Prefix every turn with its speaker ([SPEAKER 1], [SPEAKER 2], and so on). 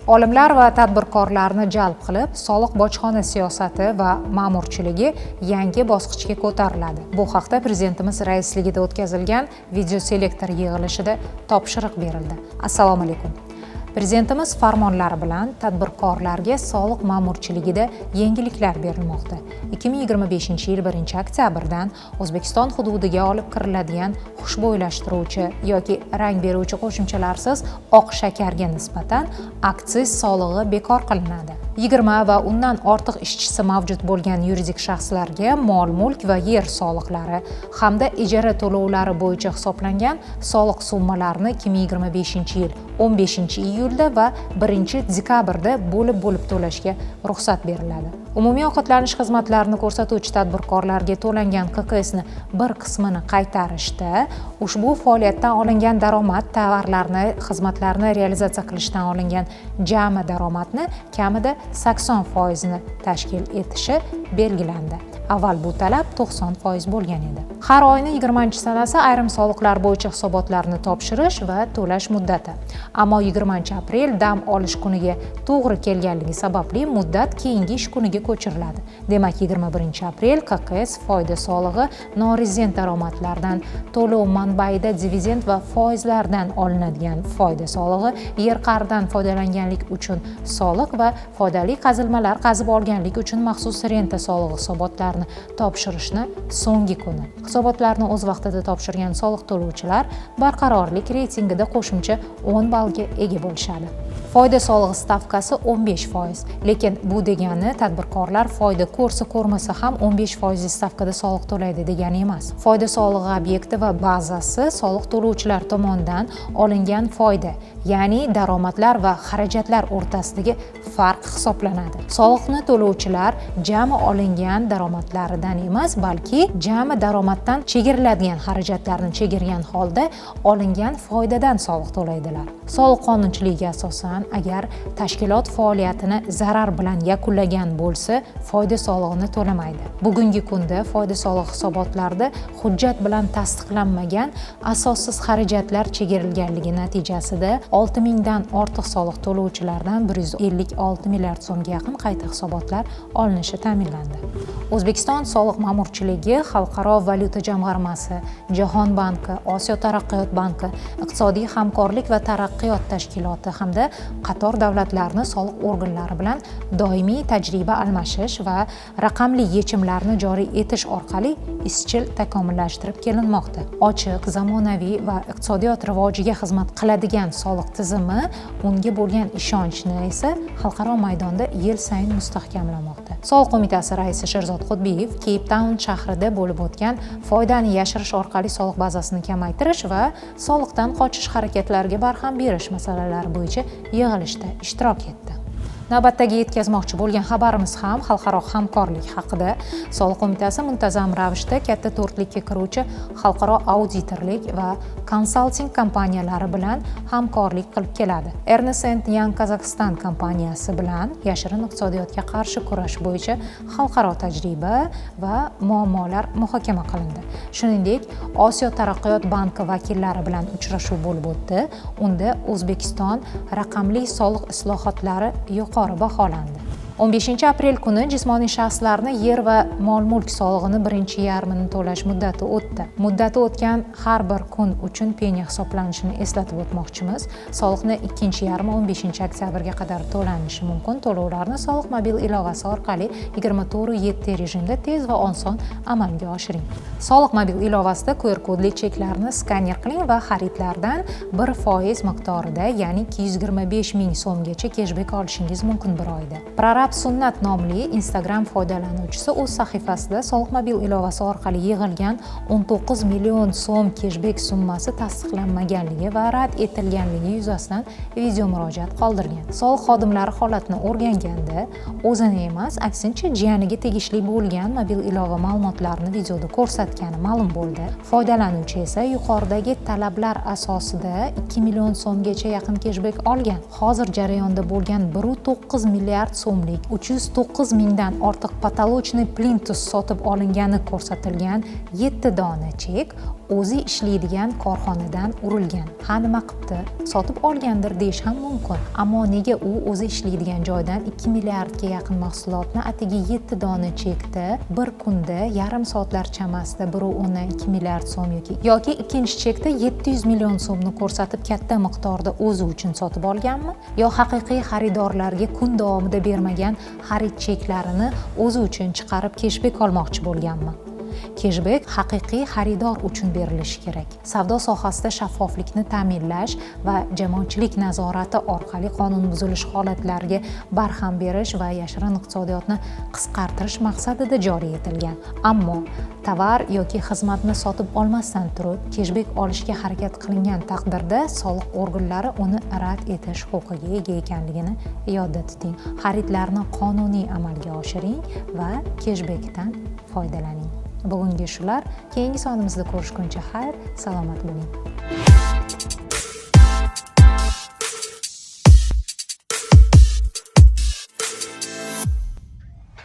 [SPEAKER 1] Olimlar va tadbirkorlarni jalb qilib, soliq bojxona siyosati va ma'murchiligi yangi bosqichga ko'tariladi. Bu haqda Prezidentimiz raisligida o'tkazilgan videoselektor yig'ilishida topshiriq berildi. Assalomu alaykum. Prezidentimiz farmonlari bilan tadbirkorlarga soliq ma'murchiligida yengilliklar berilmoqda. 2025 yil 1 oktyabrdan O'zbekiston hududiga olib kiriladigan xushbo'ylashtiruvchi yoki rang beruvchi qo'shimchalarsiz oq shakarga nisbatan aksiz solig'i bekor qilinadi. 20 va undan ortiq ishchisi mavjud bo'lgan yuridik shaxslarga mol mulk va yer soliqlari hamda ijara to'lovlari bo'yicha hisoblangan soliq summalarini 2025 yil 15 iyulda va 1 dekabrda bo'lib bo'lib to'lashga ruxsat beriladi. Umumiy ovqatlanish xizmatlarini ko'rsatuvchi tadbirkorlarga to'langan QQSni bir qismini qaytarishda ushbu faoliyatdan olingan daromad tovarlarni, xizmatlarni realizatsiya qilishdan olingan jami daromadni kamida 80 foizini tashkil etishi belgilandi. Avval bu talab 90% bo'lgan edi. Har oyni 20 sanasi ayrim soliqlar bo'yicha hisobotlarni topshirish va to'lash muddati, ammo 20 aprel dam olish kuniga to'g'ri kelganligi sababli muddat keyingi ish kuniga ko'chiriladi. Demak, 21 aprel QQS, foyda solig'i, norezident daromadlardan to'lov manbaida dividend va foizlardan olinadigan foyda solig'i, yer qa'ridan foydalanganlik uchun soliq va foydali qazilmalar qazib olganlik uchun maxsus renta solig'i hisobotlarini topshirishni so'nggi kuni. Hisobotlarni o'z vaqtida topshirgan soliq to'lovchilar barqarorlik reytingida qo'shimcha 10 ballga ega bo'lishadi. Foyda solig'i stavkasi 15%, lekin bu degani tadbirkorlar foyda ko'rsa, ko'rmasa ham 15 foizli stavkada soliq to'laydi degani emas. Foyda solig'i obyekti va bazasi soliq to'lovchilar tomonidan olingan foyda, ya'ni daromadlar va xarajatlar o'rtasidagi farq hisoblanadi. Soliqni to'lovchilar jami olingan daromadlaridan emas, balki jami daromaddan chegiriladigan xarajatlarni chegirgan holda olingan foydadan soliq to'laydilar. Soliq qonunchiligiga asosan, agar tashkilot faoliyatini zarar bilan yakunlagan bo'lsa, foyda solig'ini to'lamaydi. Bugungi kunda foyda solig'i hisobotlarida hujjat bilan tasdiqlanmagan asossiz xarajatlar chegirilganligi natijasida 6000 dan ortiq soliq to'lovchilardan 156 milliard so'mga yaqin qayta hisobotlar olinishi ta'minlandi. O'zbekiston soliq ma'murchiligi Xalqaro valyuta jamg'armasi, Jahon banki, Osiyo taraqqiyot banki, Iqtisodiy hamkorlik va taraqqiyot tashkiloti hamda qator davlatlarni soliq organlari bilan doimiy tajriba almashish va raqamli yechimlarni joriy etish orqali izchil takomillashtirib kelinmoqda. Ochiq, zamonaviy va iqtisodiyot rivojiga xizmat qiladigan soliq tizimi unga bo'lgan ishonchni esa xalqaro maydonda yil sayin mustahkamlamoqda. Soliq qo'mitasi raisi Sherzod Qutbiyev Keyp Taun shahrida bo'lib o'tgan foydani yashirish orqali soliq bazasini kamaytirish va soliqdan qochish harakatlariga barham berish masalalari bo'yicha yig'ilishda ishtirok etdi. Navbatdagi yetkazmoqchi bo'lgan xabarimiz ham xalqaro hamkorlik haqida. Soliq qo'mitasi muntazam ravishda katta to'rtlikka kiruvchi xalqaro auditorlik va konsalting kompaniyalari bilan hamkorlik qilib keladi. Ernst Young Kazakhstan kompaniyasi bilan yashirin iqtisodiyotga qarshi kurash bo'yicha xalqaro tajriba va muammolar muhokama qilindi. Shuningdek, Osiyo taraqqiyot banki vakillari bilan uchrashuv bo'lib o'tdi. Unda O'zbekiston raqamli soliq islohotlari yuqori baholandi. 15 aprel kuni jismoniy shaxslarni yer va mol mulk solig'ini birinchi yarmini to'lash muddati o'tdi. Muddati o'tgan har bir kun uchun penya hisoblanishini eslatib o'tmoqchimiz. Soliqni ikkinchi yarmi 15 oktyabrga qadar to'lanishi mumkin. To'lovlarni soliq mobil ilovasi orqali 24/7 rejimda tez va oson amalga oshiring. Soliq mobil ilovasida QR kodli cheklarni skaner qiling va xaridlardan 1% miqdorida, ya'ni 225 ming so'mgacha keshbek olishingiz mumkin bir oyda. Prorab Sunnat nomli Instagram foydalanuvchisi o'z sahifasida soliq mobil ilovasi orqali yig'ilgan 19 million so'm keshbek summasi tasdiqlanmaganligi va rad etilganligi yuzasidan video murojaat qoldirgan. Soliq xodimlari holatni o'rganganda, o'zini emas, aksincha, jiyaniga tegishli bo'lgan mobil ilova ma'lumotlarini videoda ko'rsatgani ma'lum bo'ldi. Foydalanuvchi esa yuqoridagi talablar asosida 2 million so'mgacha yaqin keshbek olgan. Hozir jarayonda bo'lgan 1,9 milliard so'mlik so'mlik 309 mingdan ortiq потолочный plintus sotib olingani ko'rsatilgan 7 dona chek o'zi ishlaydigan korxonadan urilgan. Ha, nima qilibdi, sotib olgandir deyish ham mumkin, ammo nega u o'zi ishlaydigan joydan 2 milliardga yaqin mahsulotni atigi 7 dona chekda bir kunda yarim soatlar chamasida 1,2 milliard so'm yoki ikkinchi chekda 700 million so'mni ko'rsatib katta miqdorda o'zi uchun sotib olganmi, yo haqiqiy xaridorlarga kun davomida bermagan xarid cheklarini o'zi uchun chiqarib, keshbek olmoqchi bo'lganmi? Keshbek haqiqiy xaridor uchun berilishi kerak. Savdo sohasida shaffoflikni ta'minlash va jamoatchilik nazorati orqali qonun buzilish holatlariga barham berish va yashirin iqtisodiyotni qisqartirish maqsadida joriy etilgan. Ammo tovar yoki xizmatni sotib olmasdan turib keshbek olishga harakat qilingan taqdirda soliq organlari uni rad etish huquqiga ega ekanligini yodda tuting. Xaridlarni qonuniy amalga oshiring va keshbekdan foydalaning. Bugungi shular. Keyingi sonimizda ko'rishguncha xayr, salomat bo'ling.